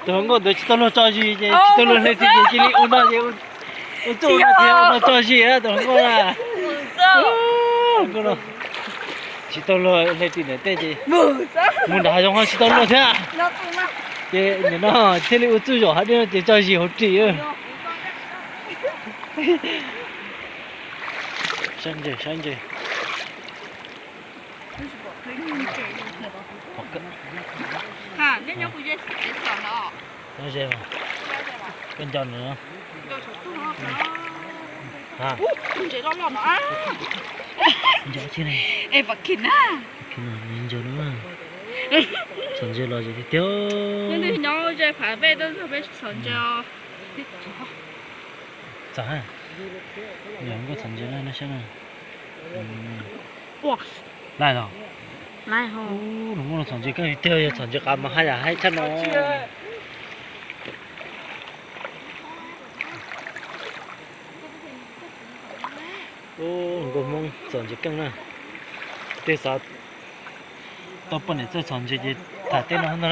Tus hluas nkauj ntawd tsis tau luag tso zis ces tsis tau luag hle txi ces cia li ua no ces ua txuj no thiab ua no tso zis tus hluas nkauj na. Tsis tau luag hle txi ntawm tej ces mus nram hav zoov ho tsis tau luag thiab. Ces nim no thiaj li ua txuj zaum hav dej no ces tso zis hauv ris. Saib ntses, saib ntses. Nyob ze, koj nco nws, nco tsis na, nws nco no, txhom ntses los zem tiag tiag. Nyob ze phav peb tuaj txog peb txhom ntses os. Txog, yog nkauj txhom ntses na, no saib na. Laij los. Nus muaj txhom ntses keej tiag, yog txhom ntses qav mas haj yam haib tshaj no. Nkauj Hmoob txhom ntses keej na. Tej xav tau poj niam txawj txhom ntses ces tham tej no ntag na.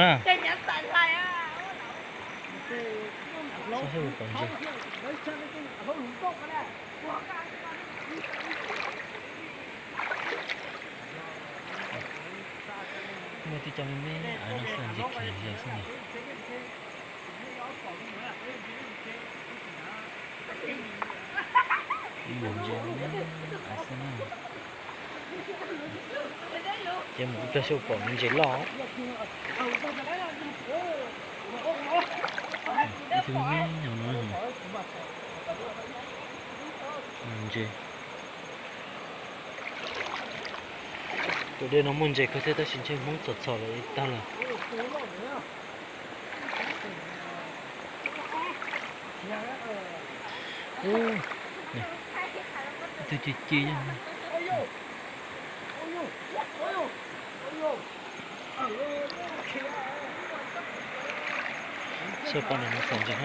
Muaj tib co me me av no xwb, ntses khiav xwb na. Ib npus ntses av xwb na. Ces mus ib pliag xyuj pom ntses loj. Ib tug me me no. Ntses. Tus dej no muaj ntses kawg thiab tab sis ntshe Hmoob txhom txhom lawm tag lawm. Tus ci ci. Saib pom no txhom ntses.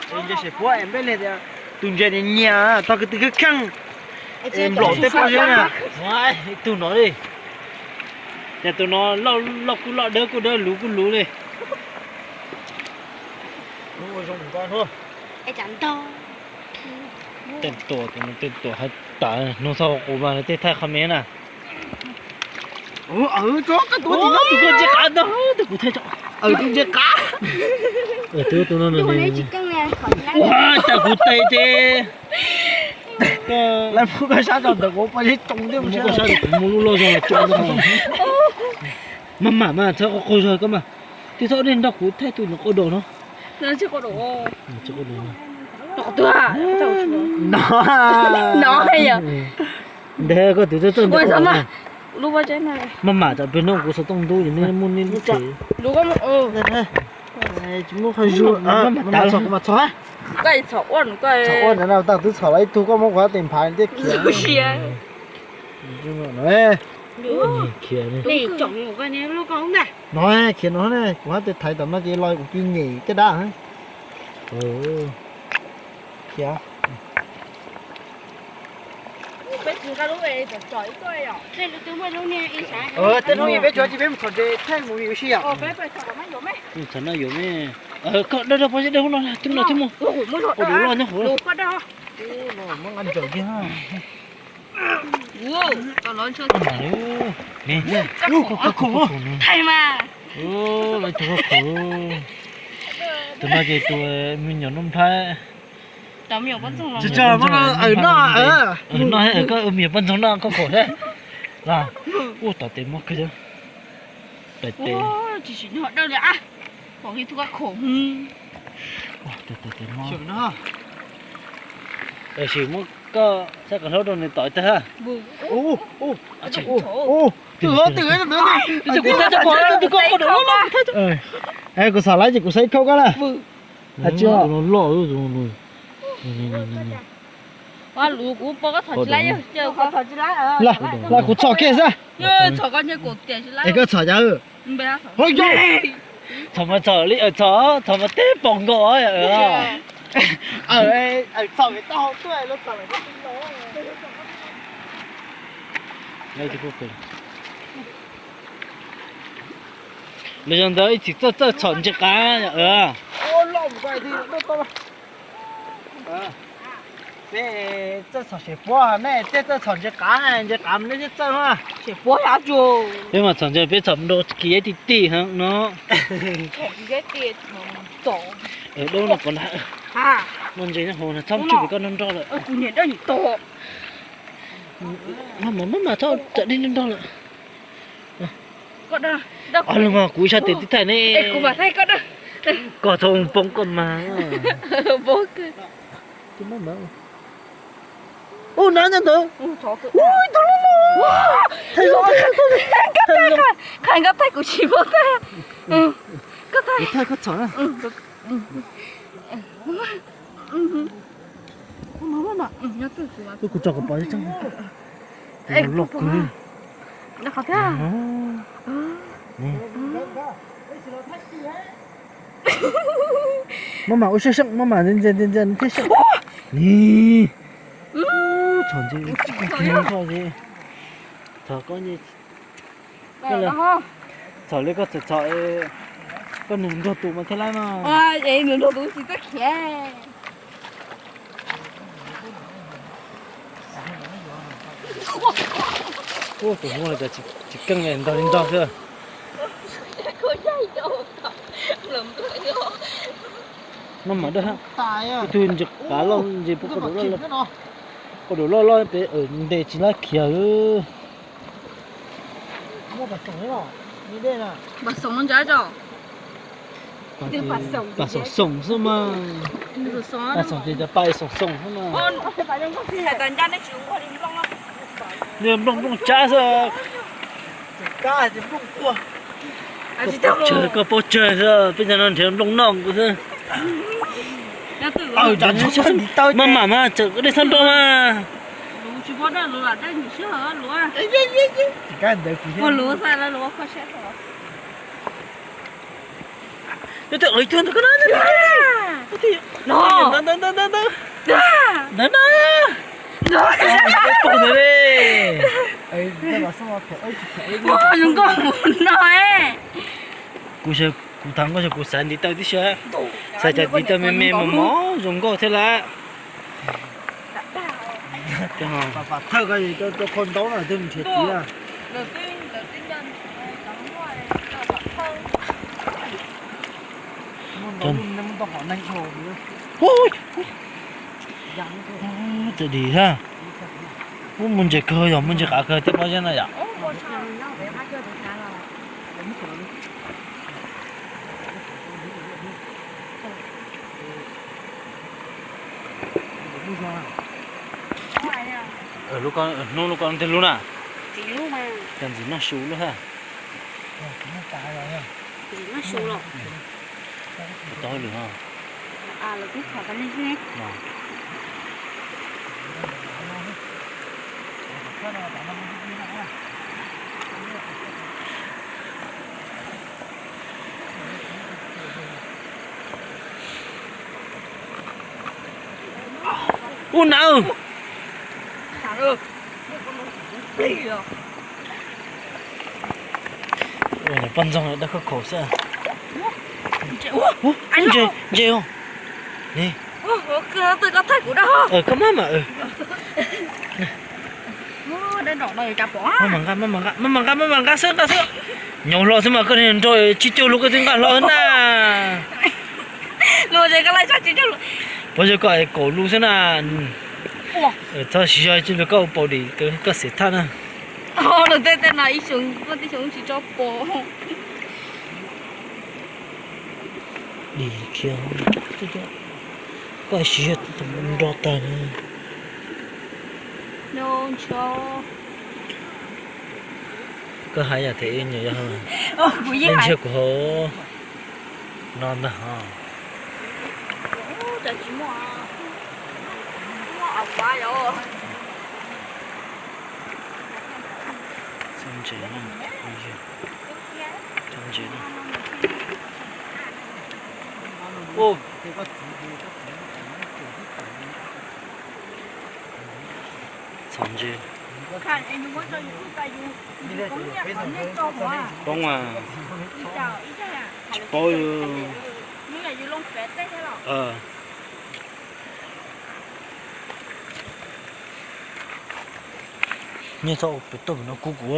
Tus ntses es puab es npeb li tias tus ntses nyias nyias tog kwv tw kheej kheej es nplaum tej pob zeb na. Ib tug no li, ces tus no loj kuj loj dawb kuj dawb luv kuj luv li. Tej tuam, tus no tej tuam hais tas hnub txhob qus mas tej thaij qhov me na. Tus koj ntse qav ntag, tus kuv thaij tso. Tus ntse qav. Tus no, ua cas kuv tes ces lawv muab koj sab rau ntawm kuv pob zeb tsoo thiab, muab koj sab rau kuv muaj lub loj zoo los tsoo. Mas mam mas txhob qaug qaug zog koj mas. Twb txhob dej nrog kuv thaij tus nyuam qau daus no. No, no, ntev koj tus txawj txawj ntawm. Maj mam tsam pem no kuv xov tooj ntub ces nej muaj nej lub tsev. Tsis muaj qhov zuj, mas txhom, mas txhom. Txhom ua ntawd na, tag twb txhom los ib tug koj muab kuv tes nphav thiaj khiav. Khiav no, khiav no ne, kuv hab tes thaiv tom no ces los kuv cia nyem caj dab. Khiav. Tej hnub peb tsuav tsis peb mus txhom ntses thaij movie ua si yom. Mus txhom no yuav me. Koj dawb dawb pob zeb dawb hub no, twb no twb muaj. Qau daus loj nyob hauv. Thaij mas. Tus no ces tus me nyuam Nuj Nplhaib. No, koj me nyuam poj ntxoog noj koj khoom thiab. Ua tom tes mob kawg. Tom tes. Tsis tsim nyog dawb li, pom li tug koj khoom. Sim muab koj sab qhov hlaub rau nws tom tag. Kuv thaij tau koj, kuv thaij tau koj. Kuv xav laib ces kuv saib khaub koj na. Loj. Los kuv txhom kiag xwb. Es koj txhom cas? Ho yog. Txhom mas txhom li, txhom, txhom mas teb pom nkaus. Lawv yog ntawd ib txhis txawj txawj txhom ntses qav. Peb txawj txhom xyem puab, nej tej txawj txhom ntses qav, ntses qav mas nej thiaj txawj. Xyem puab xyov tsu. Peb mas txhom ntses peb txhom nrau kiv ti ti heev no. Dab no qov nrad. Muaj ntses nyob hauv no txhob tswj pem koj nrog nrog lawm. Maj mam txhob tsam dej nrog nrog lawm. Ob lub no kuv sab tes tib thaij ne. Koj txhob poob koj mas. Ub, nab nyob ntawd. Qhov nkad thaij kuv tsis paub thaij. Kuv thaij koj txhom na. Kuv tso kom pom tseeb. Loj kawg. Maj mam ua siab seej, maj mam ntse ntse ntse thiab seej. Ni, txhom ntse, txhom li koj txhom txhom, koj nws nrog tus mas thiaj laib mas. Nws nrog tus tsis txawj khiav. Tus muaj tsis keej li, nrog li nrog xwb. Maj mam dawj, ib tug ntses qav loj ntses puag duav loj loj pem ntes tsis laib khiav. Pas xoom xoom xwb mas. Pas xoom ces cov pas xoom xoom xwb mas. Nws nplooj nplooj tsab xwb. Koj paub tsawg, koj paub tsawg xwb, peb cov no nrhiav nplooj noj kuv xwb. Maj mam mas tseem dej txhob nrau mas. Ntawd na, ntawd na, ntawd na, pom ntawd li. Zoo nkauj mus no. Kuv, kuv thaum nkauj kuv xav ntiv taw tib si, xav cov ntiv taw me me mos mos zoo nkauj thiab lawm. Thawj ko rau qhov ntaub no nrhiav txiv. Txawm dim thiab. Ub, muaj ntses kawg, yog muaj ntses qav kawg thiaj pob zeb no yom. Hnub lub ko tej lub na. Cov ntxim noj su lub thiab. Tau hauj lwm no. Ub, nab. Poj ntxoog dawb khauj khaum xwb. Ntses, ntses os. Koj maj mam, maj mam nqa, maj mam nqa, maj mam nqa, maj mam nqa xwb, nqa xwb. Nyob hlo xwb mas koj nrog tsib caug lub koj twb nqa hlo na. Puas yog koj kaum lub xwb na. Txhob siv zog, cia li koj ua paus dim koj xeem thaj na. Dim khiav, koj siv zog nrog tag na. Koj hais yam thiab nyuam yog, ntsia kuv hauv no ntag ho. Txhob ntse na, txhob ntse na. Txhom ntses. Poob a. Tsis paub. Nyiaj txhob ua pem toj pem no kub kuv.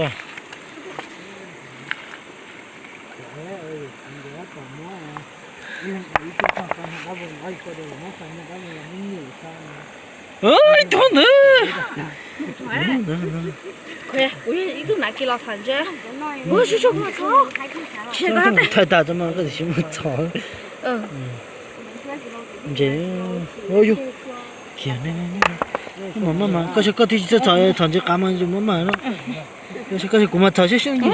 Ib tug ntawd. Ib tug na kiag los txhom ntses. Thaij tas tso mas koj tsis muaj txhom. Ntses. Ua yus. Kiag ne. Maj mam, maj mam, koj saib koj twb tsis txawj txhom, txhom ntses qav mas yus maj mam no. Koj saib koj saib kuv mas txhom siab siab ntses.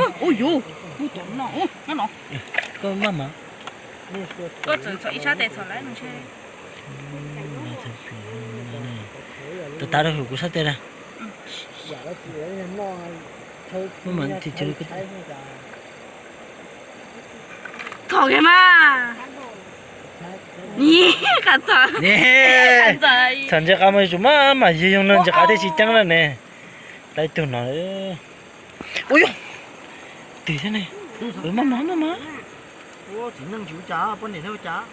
Koj maj mam. Koj txawm txhom ib sab tes txhom lawm ntshe. Tav tav rau hauv kuv sab tes na. Maj mam. Txhom kiag mas. Txhom ntses qav mas yus maj mam yig yoo no ntses qav thiaj tsis ceeb na ne. Tau ib tug no. Ua yus. Twg thiab ne? Maj mam, maj mam. Txiv neej tsis ua cas, poj niam thiaj ua cas.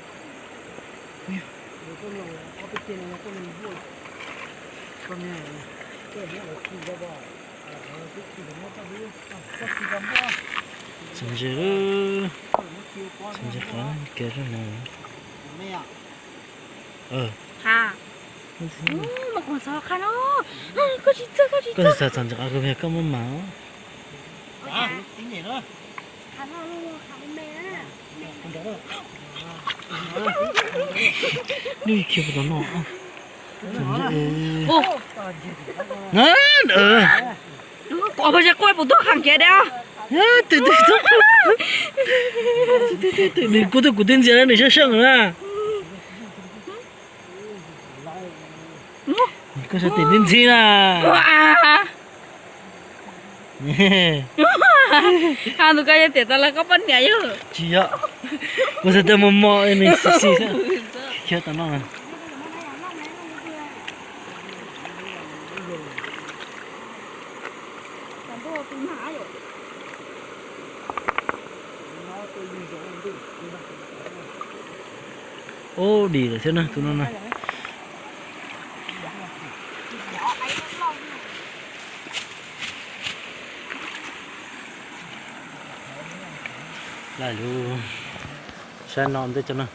Txhom ntses, txhom ntses qav kiag rau no. Koj tsis txawj, koj tsis txawj txhom ntses qav, koj maj mam. Nws khiav puas tau no. Kuv pos quaj puas tuaj qham kiag dab. Nws kuj tuaj kuv twb ntxias nws sab seej na. Koj sab tes ntxhib ntxhib na. Ha, tus koj yog tiam tas los koj poj niam yog. Tsis yog. Kuv xav tias mos mos nws xis xis xwb. Khiav tau no. Ub, dim lawm thiab na tus no na. Lawm lub sab no ntej cov no.